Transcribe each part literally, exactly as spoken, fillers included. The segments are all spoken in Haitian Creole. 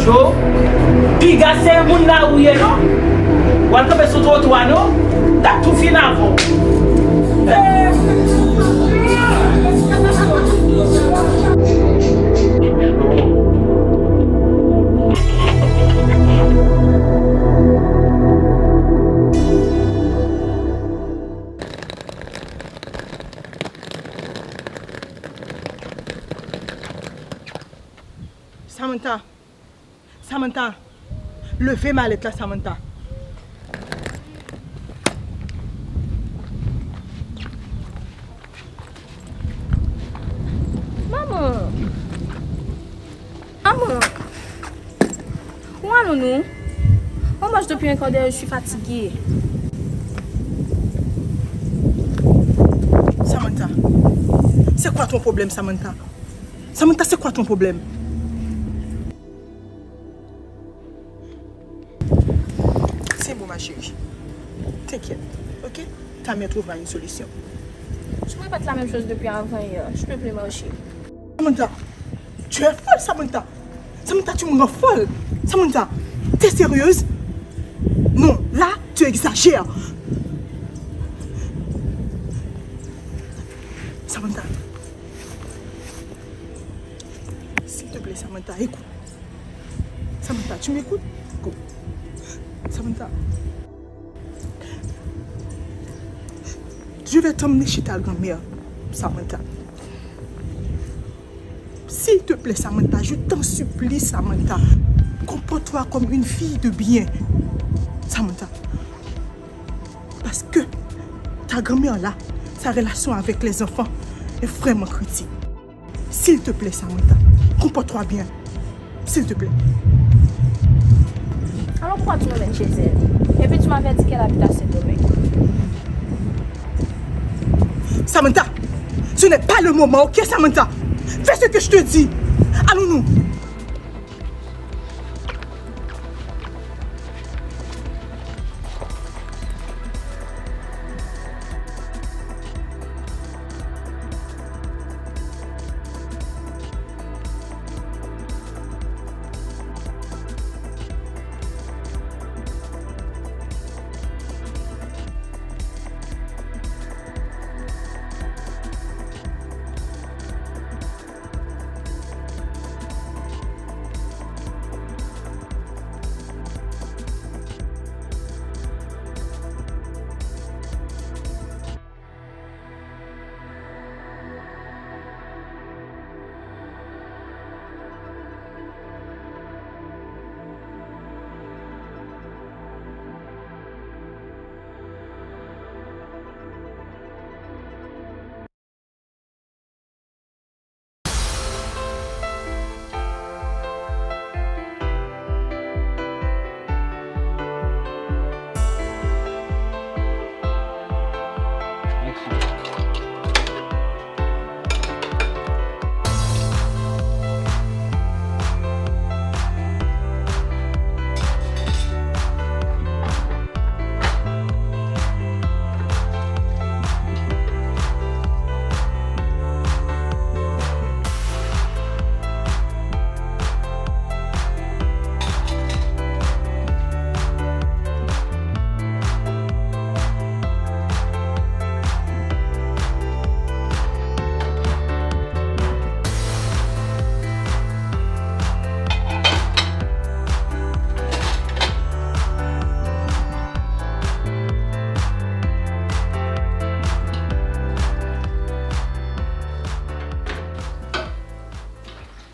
Yo, piga se moun la ou ye non. W al kanpe sou twotwa non. T ap tou fin avè w. Samantha. Samantha, leve malèt la, Samantha. Maman! Maman! Ou alon nou? On marche depuis un quart d'heure, je suis fatiguée. Samantha, c'est quoi ton problème, Samantha? Samantha, c'est quoi ton problème? C'est bon, ma chérie. T'inquiète, ok? Ta mère trouvera une solution. Je répète la même chose depuis avant-hier. Je peux plus marcher. Samantha, tu es folle, Samantha. Samantha, tu me rends folle. Samantha, t'es sérieuse? Non, là, tu exagères. Samantha, s'il te plaît, Samantha, écoute. Samantha, tu m'écoutes? Go. Samantha. Je vais t'emmener chez ta grand-mère, Samantha. S'il te plaît, Samantha, je t'en supplie, Samantha, comporte-toi comme une fille de bien, Samantha. Parce que ta grand-mère là, sa relation avec les enfants est vraiment critique. S'il te plaît, Samantha, comporte-toi bien. S'il te plaît. Alors pourquoi tu m'emmènes chez elle? Et puis tu m'avais dit qu'elle habite à Saint-Domingue. Samantha, ce n'est pas le moment, ok, Samantha? Fais ce que je te dis. Allons-nous.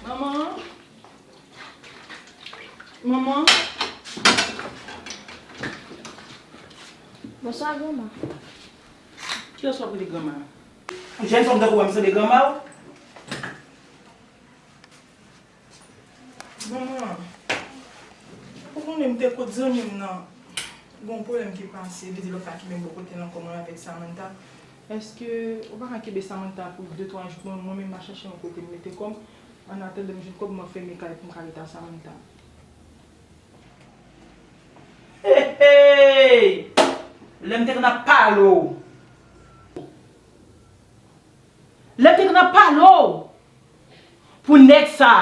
Manman? Manman? Bonswa, granma. Kilès w ap rele granma? Yon jèn fanm tankou w, m sanble granma w? Manman, ou konnen m te kot zanmi m nan, gen yon pwoblèm ki pase, li di l pa ka kenbe m bò kote l ankò, mwen avèk Samantha. Èske ou pa ka kenbe Samantha pou de, twa jou pou mwen, mwen menm m a chèche yon kote m mete kò m, annatandan m jwenn kòb m ap fèmen kay pou m ka rete a Samantha? Hey, hey! Lè m te konn ap pale w. Lè m te konn ap pale w pou nèg sa.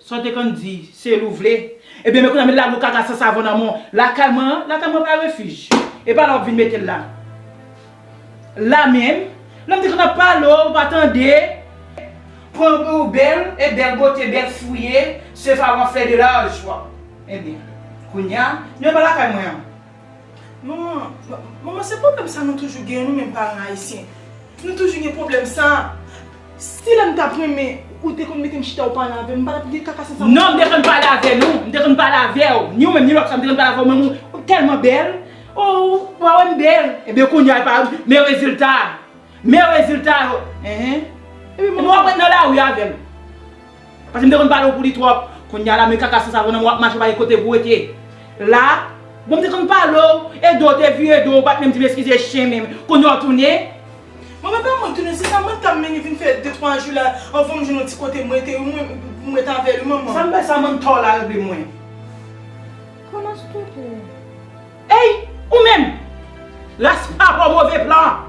Sa w te konn di, se l ou vle. Ebyen, men kounye a, men lage w kaka san savon nan men w. Lakay mwen an, lakay mwen pa refij. E pa la w ap vin mete l la. La menm, lè m te konn ap pale w, ou pa tande. Pran ou bèl, e bèl bote, bèl fouye, se sa w ap fè de laj, wa. Ebyen, kounye a, nou pa lakay mwen an. Manman, ma- manman, se pwoblèm sa nou toujou genyen, nou menm paran ayisyen. Nou toujou gen pwoblèm sa. Si lè m t ap renmen, ou te konn mete m chita, ou pale avè m, m pa t ap gen kaka san sa. Non, m te konn pale avè nou, m te konn pale avè w. Ni ou menm, ni lòt sa, m te konn pale avè w, men ou, ou tèlman bèl. Oh, ou pa wè m bèl. Ebyen, kounye a, e pa, men rezilta. Men rezilta yo. Enhen. Ebyen, manman, w ap ret nan lari avè l. Paske m te konn pale w pou li twòp. Kounye a la, men kaka san savon nan men w, w ap mache, w pa gen kote pou w rete. La, bon, m te konn pale w, ede w, te vire do, w pa t menm di m eskize chen menm. Kounye a w tounen. Manman, pa mwen tounen, se sa mwen t ap mennen vin fè de twa jou la, anvan m jwenn yon ti kote m rete, mwen, m rete avè li, manman. Sa m fè sa, mwen tò la, regle mwen. Kòman se tonton? Ey, ou menm! Ras pa pa w, move plan.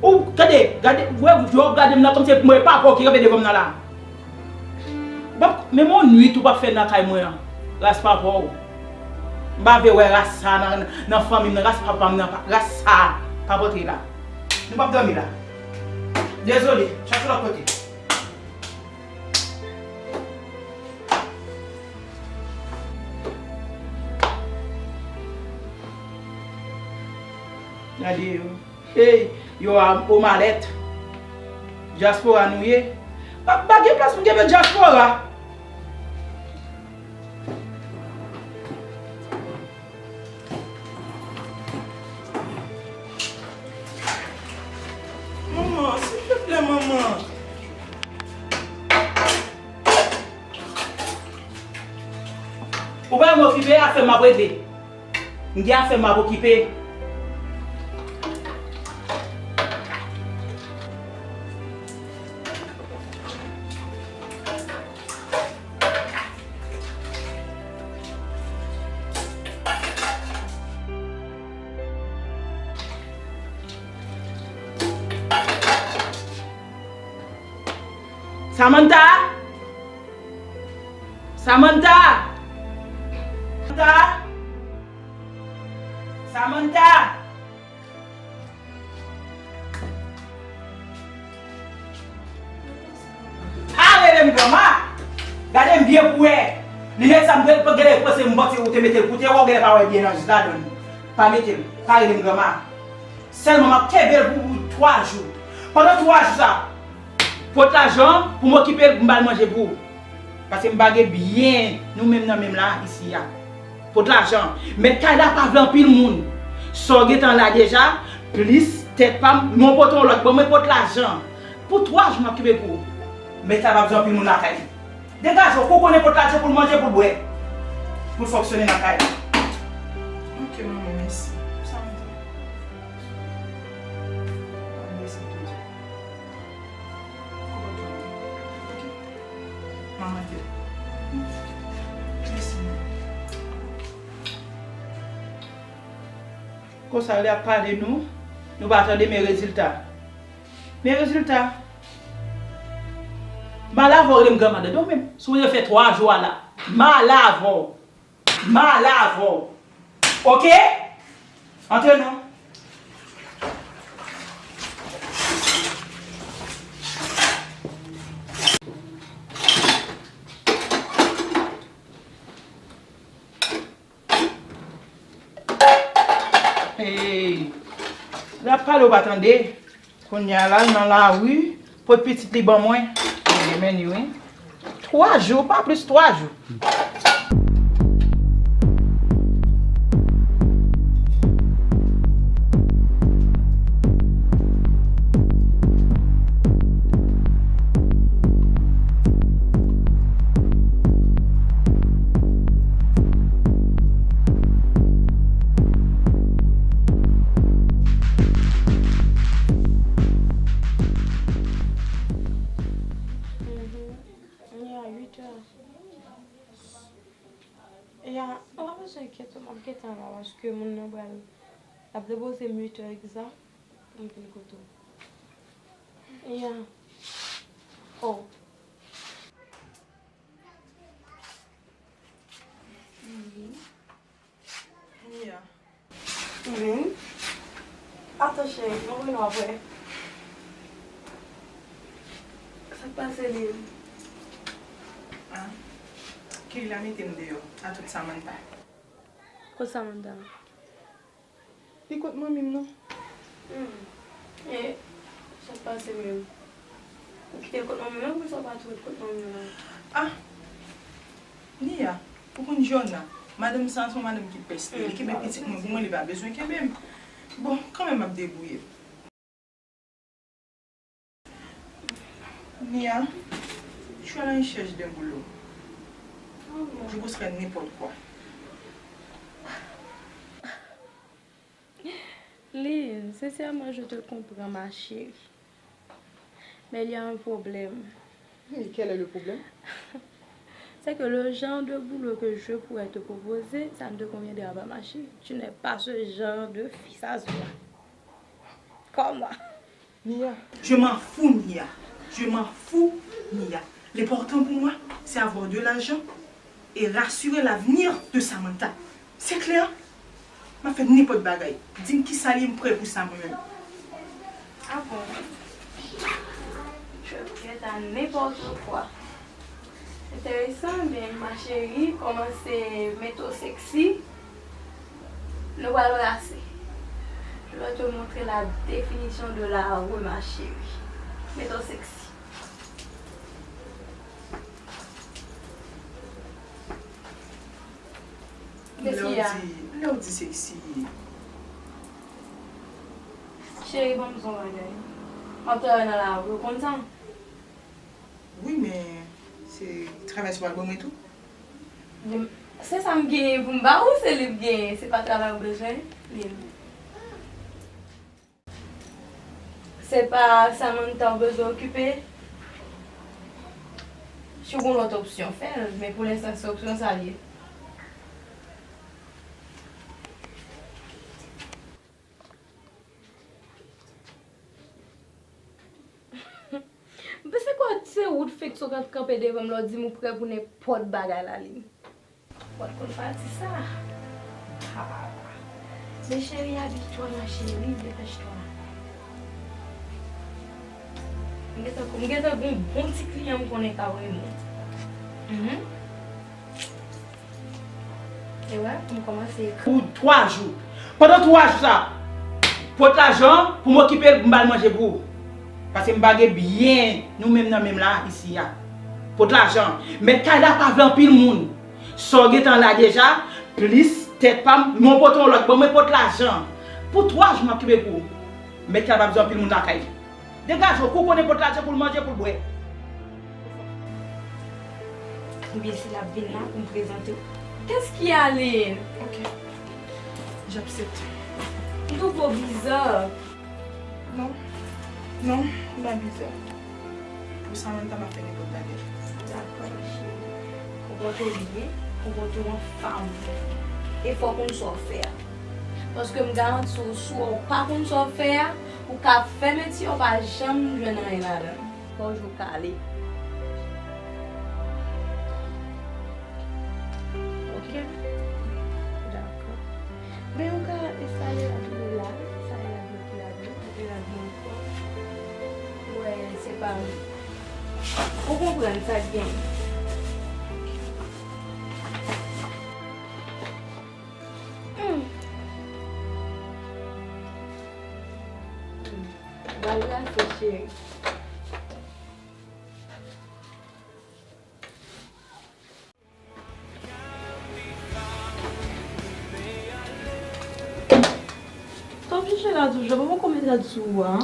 Ou, tande, gade, wè, w ap gade m nan kòmsi se mwen pa pa w ki kanpe devan m nan la. Bon, menm yon nwit ou p ap fè nan kay mwen an. Ras pa pa w. M pa vle wè ras sa nan, nan fanmi m nan, ras papa m nan, pa- ras sa p ap antre la. Nou p ap dòmi la. Dezole, chache lòt kote. Gade yo. Hey, yo a o malèt. Dyaspora nou ye. Pa, pa gen plas pou kenbe dyaspora. Manman, silvouplè, manman. Ou pa m okipe, afè m ap regle. M gen afè m ap okipe. Samantha! Samantha! Samantha! Samantha! Pa rele m granma! Gade m byen pou wè. Linèt sa m gen, genlè panse m panse ou te mete l pou te wè, ou genlè pa wè byen nan jis ladan l. Pa mete l. Pa rele m granma. Sèlman m ap kenbe l pou, pou twa jou. Pandan twa jou sa, pot lajan pou m okipe l, pou m ba l manje pou ou. Paske m pa gen byen nou menm nan menm la isi a. Pot lajan. Mèt kay la pa vle anpil moun. Sa w gentan la deja, plis tèt pa m, men w pote yon lòt ban mwen, pot lajan. Pou twa jou m ap kenbe pou ou. Mèt la pa vle anpil moun lakay li. Degaje w, kou konnen pot lajan pou l manje, pou l bwè. Pou l fonksyone nan kay la. Ok, manman, mèsi. Sa m di? Mèsi tou. Kou konnen. Ok. Manman te. Mèsi, manman. Konsa, lè y ap pale nou, nou pa tande, men rezilta. Men rezilta. Mal avè w rele m granma dedan w menm. Si w fè twa jou a la. Mal avè w. Mal avè w. Oke? Antre non. Hey. L ap pale, w pa tande. Kounye a la, l nan lari, pot pitit li ban mwen. Li renmen li, wi. Twa jou, pa plis, twa jou. Mhm. Ya, uit è. Ya, ou pa bezwen enkyete, m ap gentan la, paske moun nan pral, l ap depoze m uit è egzak pou m vin kote w. Ya. Oh. Nia. Lin. Atann, cheri, mwen rele w apre. Sa k pase, Lin? Ah. Keila mete m deyò, a tout Samantha. Kot Samantha? Li kot manmi m nan. Hmm. E sa k pase menm? Ou kite l kot manmi w la, poukisa w pa tou l kot manmi w la? Ah! Nia, ou konn Jòna, madanm sa a se yon madanm ki pès li. Li kenbe pitit mwen pou mwen, li pa bezwen kenbe m. Bon, kanmenm m ap debouye m. Nia, je suis à la recherche d'un boulot. Je vous serai n'importe quoi. Lynn, sincèrement, je te comprends, ma chérie. Mais il y a un problème. Et quel est le problème? C'est que le genre de boulot que je pourrais te proposer, ça ne te conviendra pas, ma chérie. Tu n'es pas ce genre de fille, ça se voit. Comment? Nia. Je m'en fous, Nia. Je m'en fous, Nia. L'important pour moi, c'est avoir de l'argent et rassurer l'avenir de Samantha. C'est clair? M ap fè nenpòt bagay. Di m kisa l ye, m prè pou sa mwen menm. Ah bon? Je prête à n'importe quoi. Enteresan, men ma chérie, kòmanse mete w sexy. Nou pral brase. Je vais te montrer la définition de la rue, ma chérie. Mete w sexy. Lè w di, lè w di sexy. Cheri, ban m di w yon bagay. M ap travay nan lari, ou konn sa? Wi, men se travay sa w pral ban mwen tou. Men, se sa m genyen pou m ba ou, se li m genyen. Se pa travay ou bezwen, li m. Se pa Samantha ou bezwen okipe? Si w gen lòt opsyon, fè l, men pou lenstan se opsyon sa l ye. M panse kwa se ou t fenk sot ant kanpe devan m lè w di m ou prè pou nenpòt bagay la, Lynn. Ou pa t konn pati sa. Ah. Men cheri, abitye w, ma chérie, depèch twa. M gentan, m gentan gen yon bon ti kliyan m konnen k ap renmen. Mhm. E wè, pou m kòmanse ekri. Pou twa jou. Pandan twa jou sa, pot lajan pou m okipe l, m ba l manje pou ou. Paske m pa gen byen nou menm nan menm la, isi a. Pot lajan. Mèt kay la pa vle anpil moun. Sa w gentan la deja, plis tèt pa m, men w pote yon lòt ban mwen, pot lajan. Pou twa jou m ap kenbe pou ou. Mèt kay la pa bezwen anpil moun lakay li. Degaje w, kou konnen pot lajan pou l manje, pou l bwè. Oubyen si l ap vin la pou m prezante w. Qu'est-ce qu'il y a, Lynn? Ok. J'accepte. M twouve w biza. Non. Non, m pa biza. Pou Samantha, m ap fè nenpòt bagay. Dakò, ma chérie. Konpòte w byen, konpòte w an fanm. E fò w konn sa w fè a. Paske m garanti w, si w pa konn sa w fè a, ou ka fè metye, ou pa janm jwenn anyen ladan l. Fò w jwe w kale. Ok. Dakò. Men ou ka enstale rad ou la, enstale rad ou ki ladan, mete rad mwen ankò. Wè, se pa. Ou konprann sa k gen. Hmm. Hmm. Ba l rase, cheri. Sa w ap chèche la toujou? Bon, mwen konn met rad sou ou a.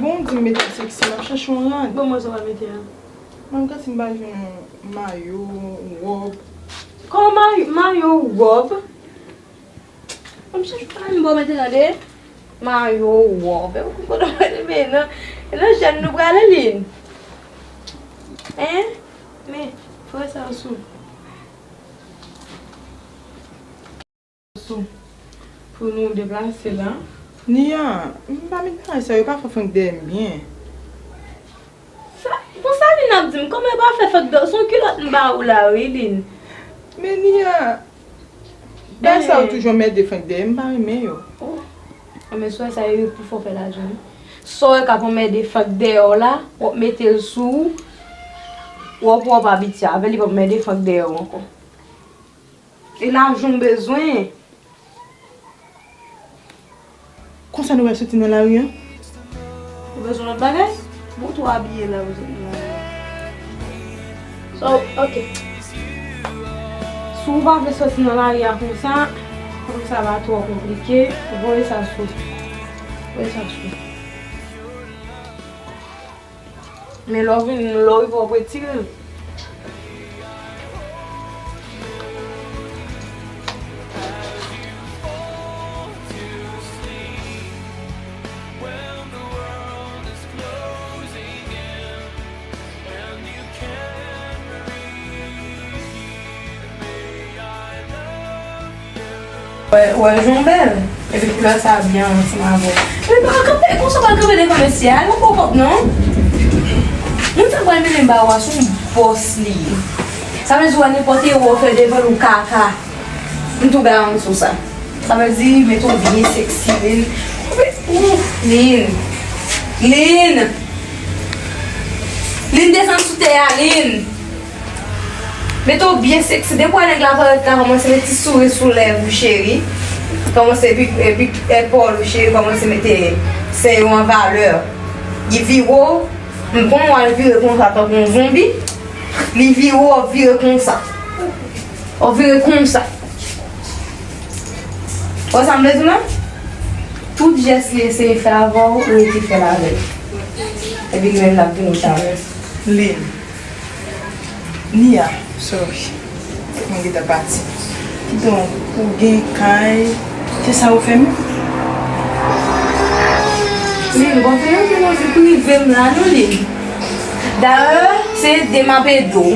Bon, w di m mete l seksi, m ap chèche yon rad. Bon, mwen sa w ap mete a. Mwen, m ka si m pa jwenn yon mayo, yon wòb. Kòman mayo, mayo, wòb? Bon, m chèche yon rad, bon, mete tande. Mayo, wòb. E ou konn kote mwen, men nan, nan jèn nou prale, Lynn. Hein? Men, frè sa yo sou. Sou. Pou nou deplase la. Nia, m pa met bagay sa yo, pa fè fank dèyè m byen. Sa, bon, sa Lynn ap di m, kòman yo pa fè fank dèyè, se yon kilòt m ba ou la, wi, Lynn. Men Nia, bagay sa yo toujou anmède Frank dèyè, m pa renmen yo. Oh. Anben, sou sa yo pou fè w fè lajan wi. Sa w wè k ap anmède Frank dèyè w la, w ap mete l sou ou, w ap, w ap abitye avè l, li p ap anmède Frank dèyè w ankò. E lajan w bezwen. Konsa nou pral soti nan lari a? Ou bezwen lòt bagay? Bon, tou abiye la, ou soti nan lari a. So, ok. Si w pa vle soti nan lari a konsa, kòm sa va twò konplike, voye sa sou. Voye sa sou. Men lè w vin, lè w rive w ap retire l. Wè, wè jan w bèl. Epi koulè sa byen ansanm avè w. Men pa kanpe konsa, pa kanpe devan mesye a, al nan pòpòp non. Moun sa pral mennen ba w a, se yon bòs li ye. Sa vle di wè nenpòt ewo w fè devan l ou kaka. M tou garanti w sa. Sa vle di mete w byen seksi, Lin. Ouf, Lin. Lin. Lin desann sou tè a, Lin. Mete w byen seksi. Depi w wè nèg la parèt la, kòmanse mete ti souri sou lèv ou, cheri. Kòmanse epi, epi epòl ou, cheri. Kòmanse mete sen yo an valè. Li vire w, m konn wè l vire konsa tankou yon zonbi. Li vire w, w ap vire konsa. W ap vire konsa. Wè sa m vle di w la? Tout jès li eseye fè avè w, rete fè l avè l. Epi li menm l ap vin ou talè. Lin. Nia, sorry. Mwen gentan pati. Kidonk, ou gen kay, se sa ou fè menm? Lin, bon, se yon ti koze prive m la, non, Lin. Dayè, se ede m ap ede w.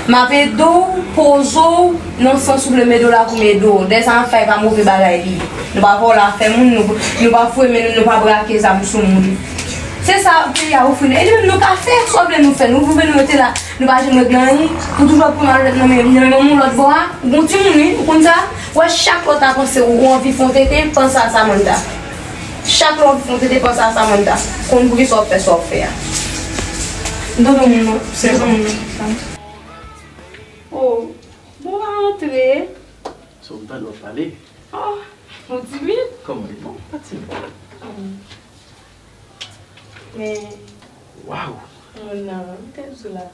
M ap ede w, poze w, nan sans ou vle m ede w la pou m ede w. Dèyè sa m ap fè a, e pa move bagay li ye. Nou pa vòlò afè moun, nou, nou pa foure men nou, nou pa brake zam sou moun. Se sa peyi a ofri nou. E nou menm nou ka fè, sa w vle nou fè. Nou vle nou rete la, nou pa janm regle anyen. Pou toujou ap pran malonèt nan men, nan men moun lòt bò a. Ou gon timoun wi, ou konn sa? Wè chak lè w ta panse ou anvi fè yon tete, panse a Samantha. Chak lè w anvi fè yon tete, panse a Samantha. Konn poukisa w ap fè sa w ap fè a. M tande moun nan, se moun nan. Oh, bon, w pa antre. So, m tande w ap pale. Oh, ou timid? Kòman w ye? Non, pa timid. Hmm. Men, waw! Moun nan, m te di w la.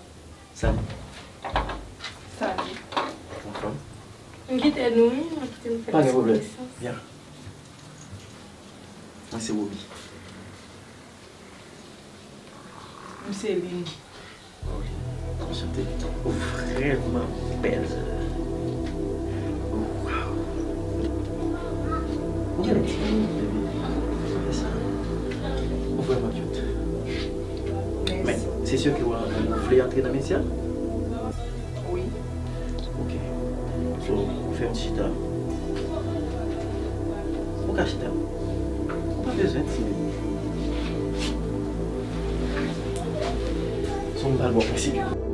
Salut. Salut. Anfòm? M kite nou, wi, m kite nou fè konesans. Pa gen pwoblèm. Byen. Mwen se Roby. M se Lin. Ok. Anchante. Ou vrèman bèl. Waw. Ou genlè timid, baby. Fè sa. Ou vrèman cute. Mèsi. Men, se si ke w, ou vle antre nan metye a? Wi. Ok. So, fè yon ti chita. Ou ka chita. Ou pa bezwen timid. Se yon bal bò prensip.